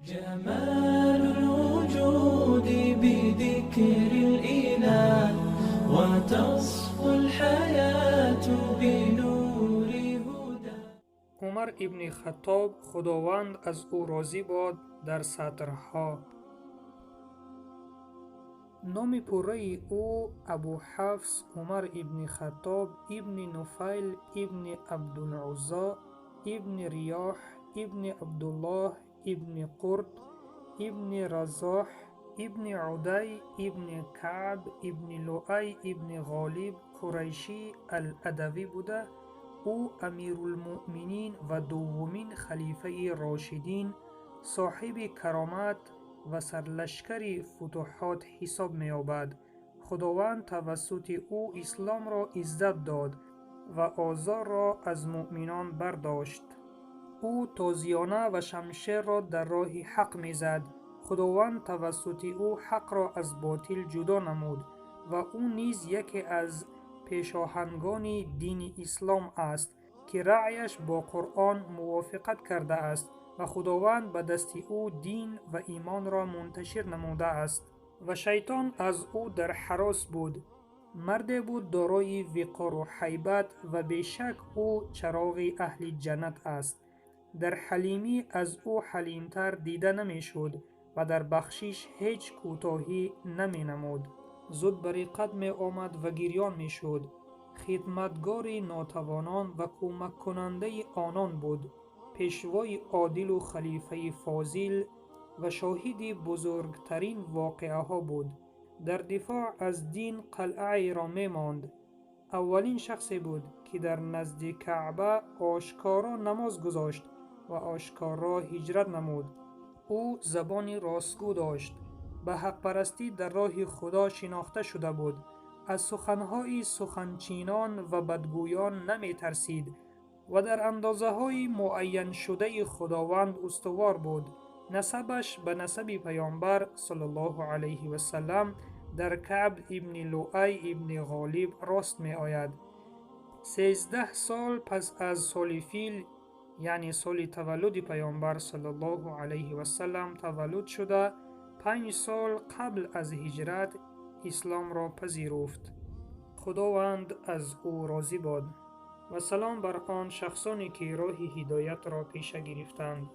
جمال الوجود بذكر الإله وتصفو الحياة بنور هدى. Умар ибни Хаттоб, Худованд аз ӯ розӣ бод, дар сатрҳо. Номи пурраи ӯ Абу Ҳафс Умар ибни Хаттоб ибни Нуфайл ибни Абдулуззо ибни Риёҳ ибни Абдуллоҳ ибни Қурт ибни Разоҳ ибни Удай ибни Каъб ибни Луай ибни Ғолиб Қурайшӣ ал-Адавӣ буда, ӯ Амирулмуъминин ва дуввумин халифаи рошидин, соҳиби каромат ва сарлашкари футуҳот ҳисоб меёбад. Худованд тавассути ӯ исломро иззат дод ва озорро аз муъминон бардошт. Ӯ тозиёна ва шамшерро дар роҳи ҳақ мезад. Худованд тавассути ӯ ҳақро аз ботил ҷудо намуд ва ӯ низ яке аз пешоҳангони дини ислом аст, ки раъяш бо Қуръон мувофиқат кардааст ва Худованд ба дасти ӯ дин ва имонро мунташир намудааст ва шайтон аз ӯ дар ҳарос буд. Марде буд дорои виқору ҳайбат ва бешак ӯ чароғи аҳли ҷаннат аст. Дар ҳалимӣ аз ӯ ҳалимтар дида намешуд ва дар бахшиш ҳеҷ кӯтоҳӣ наменамуд. Зуд ба риққат меомад ва гирён мешуд. Хидматгори нотавонон ва кӯмаккунандаи онон буд. Пешвои одилу халифаи фозил ва шоҳиди бузургтарин воқеаҳо буд. Дар дифоъ аз дин қалъаеро мемонд. Аввалин шахсе буд, ки дар назди Каъба ошкоро намоз гузошт ва ошкоро ҳиҷрат намуд. Ӯ забони ростгӯ дошт, ба ҳақпарастӣ дар роҳи Худо шинохта шуда буд. Аз суханҳои суханчинон ва бадгӯён наметарсид ва дар андозаҳои муайяншудаи Худованд устувор буд. Насабаш ба насаби Паёмбар саллаллоҳу алайҳи васалам дар Каъб ибни Луай ибни Ғолиб рост меояд. 13 сол пас аз соли фил, яъне соли таваллуди Паёмбар саллаллоҳу алайҳи васалам таваллуд шуда, 5 сол қабл аз ҳиҷрат исломро пазируфт. Худованд аз ӯ розӣ бод ва салом бар он шахсоне, ки роҳи ҳидоятро пеша гирифтанд.